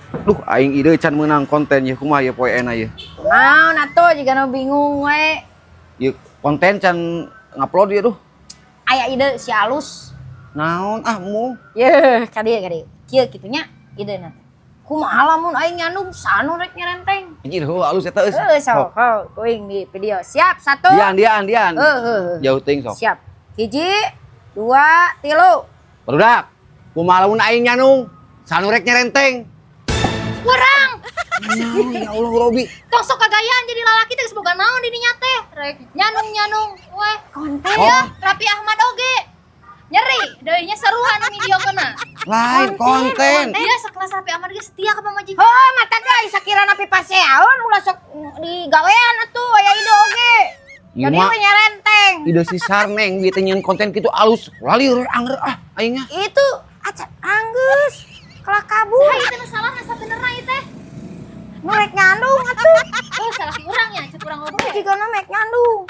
Duh, aing ide can meunang konten ya, kumaha ya poe ena ya. Naon atuh, jiga nu bingung we. Ieu konten can ngupload ya, duh. Aya ide si alus. Naon ah mu? Yeuh, ka dieu, ka dieu. Kieu kitu nya idena. Kumaha lamun aing nyandung sanu rek nyerenteng? Anjir, heuh, alus eta euy. Heuh, sok, heuh, kuing di video. Siap, satu. Dian, dian, dian. Heuh, heuh, heuh. Jauh teuing, sok. Siap. Hiji, dua, tilu. Barudak, kumaha lamun aing nyandung sanu rek nyerenteng? Kurang. Naon, ya Allah, Robi. Tong sok kagayaan jadi lalaki teh, geus boga naon di dinya teh. Rek nyandung-nyandung we. Konten. Oh, Raffi Ahmad oge. Nyeri, deui nya seruan video kena. Lain konten. Dia sekelas Raffi Ahmad ge setia ka pamajikan. Heuh, mata ge sakirana pipaseaeun, ulah sok digawean atuh, aya ide oge. Ieu Jadi mah we nyerenteng. Ide si Sarneng ieu teh nyieun konten kitu alus. Lalir anger ah aing nya. Itu acan anggeus. Kalah kabur. Saha ieu teh nu salah sabenerna ieu teh? Nu rek nyandung atuh. Oh, salah si urang nya, cek urang oge. Jigana mek nyandung.